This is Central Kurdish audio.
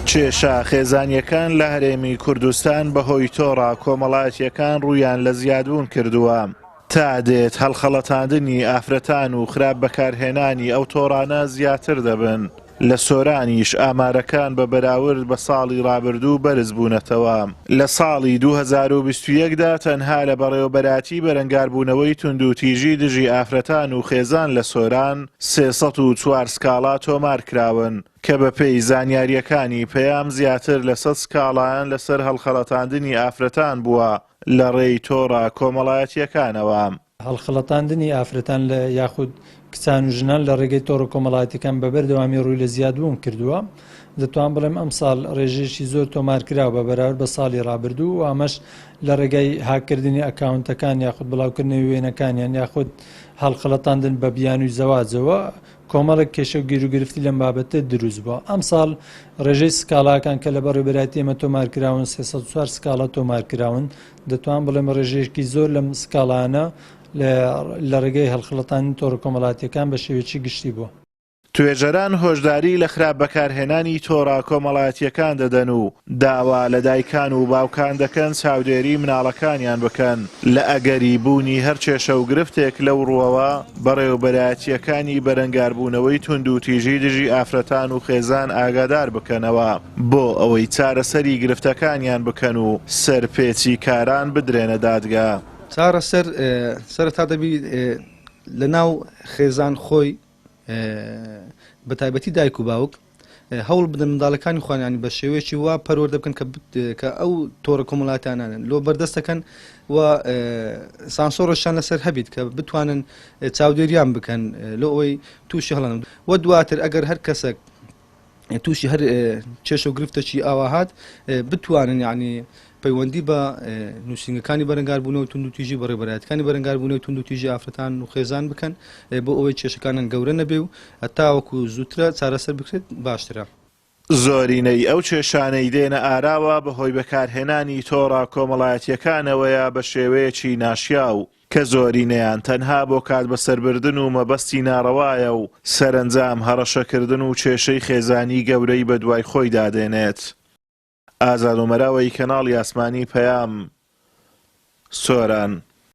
کێشە خێزانییەکان لە هەرێمی کوردستان بەهۆی تۆڕە کۆمەڵایەتییەکان ڕوویان لە زیادبوون کردووە، تا دێت هەڵخەڵەتاندنی ئافرەتان و خراپ بەکارهێنانی ئەو تۆڕانە زیاتر دەبن، لە سۆرانیش ئامارەکان بە بەراورد بە ساڵی ڕابردوو بەرزبوونەتەوە. لە ساڵی 2021 دا تەنها لە بەڕێوەبەرایەتی بەرەنگاربوونەوەی توندوتیژی دژی ئافرەتان و خێزان لە سۆران 304 سکاڵا تۆمارکراون کە بەپێی زانیارییەکانی پەیام زیاتر لە 100 سکاڵایان لەسەر هەڵخەڵەتاندنی ئافرەتان بووە لە ڕێی تۆڕە کۆمەڵایەتییەکانەوە. هەڵخەڵەتاندنی ئافرەتان لە یاخود کچان و ژنان لە ڕێگەی تۆڕە کۆمەڵایەتیەکان بە بەردەوامی ڕووی لە زیادبوون کردووە. دەتوان بڵێم ئەمساڵ ڕێژەیەکی زۆر تۆمارکراوە بە بەراورد بە ساڵی ڕابردوو و ئەمەش لە ڕێگای هاککردنی ئەکاونتەکان یاخود بڵاوکردنەوەی وێنەکانیان یاخود هەڵخەڵەتاندن بە بیانووی زەواجەوە کۆمەڵێک کێشە و گیروگرفتی لەم بابەتە دروست بووە. ئەمساڵ ڕێژەی سکاڵاکان کە لە بەڕێوەبەرایەتی ئێمە تۆمارکراون 304 سکاڵا تۆمارکراون. دەتوانم بڵێم ڕێژەیەکی زۆر لەم سکاڵانە لە ڕێگەی هەڵخڵەتاندنی تۆڕە کۆمەڵایەتییەکان بە شێوەیەکی گشتی بووە. توێژەران هۆشداری لە خراپ بەکارهێنانی تۆڕە کۆمەڵایەتییەکان دەدەن و داوا لە دایکان و باوکان دەکەن چاودێری مناڵەکانیان بکەن لە ئەگەری بوونی هەر کێشە و گرفتێک لەو ڕووەوە بەڕێوەبەرایەتییەکانی بەرەنگاربوونەوەی توندوتیژی دژی ئافرەتان و خێزان ئاگادار بکەنەوە. بۆ ئەوەی چارەسەری گرفتەکانیان بکەن و سەرپێچیکاران بدرێنە دادگا. چارەسەر سەرەتا دەبی لە ناو خێزان خۆی بە تایبەتی دایک و باوک هەوڵ بدەن منداڵەکانی خۆیان ینی بە شێوەیەکی وا پەروەردە بکەن کە کە ئەو تۆڕە کۆمەڵاتیانە لۆ بەردەستەکەن و سانسۆڕشیان لەسەر هەبیت کە بتوانن چاودێریان بکەن لۆ ئەوەی تووشی هەڵەن و دواتر ئەگەر هەر کەسێک تووشی هەر کێشە و گرفتێکی ئاوا هات بتوانن یعنی پەیوەندی بە نووسینگەکانی بەرەنگاربوونەوە توندوتیژی بەڕێوەبەرایەتەکانی بەرەنگاربوونەوەی توندوتیژی ئافرەتان و خێزان بکەن بۆ ئەوەی کێشەکانیان گەورە نەبێ و هەتاوەکو زووترە چارەسەر بکرێت باشترە. زۆرینەی ئەو کێشانەی دێنە ئاراوە بەهۆی بەکارهێنانی تۆڕە کۆمەڵایەتییەکانەوەیە بە شێوەیەکی ناشیاو، کە زۆرینەیان تەنها بۆ کات بەسەربردن و مەبەستی ناڕەوایە و سەرەنجام هەڕەشەکردن و کێشەی خێزانی گەورەی بەدوای خۆیدا دێنێت. ئازاد ئۆمەراوەیی کەناڵی ئاسمانی پەیام، سۆران.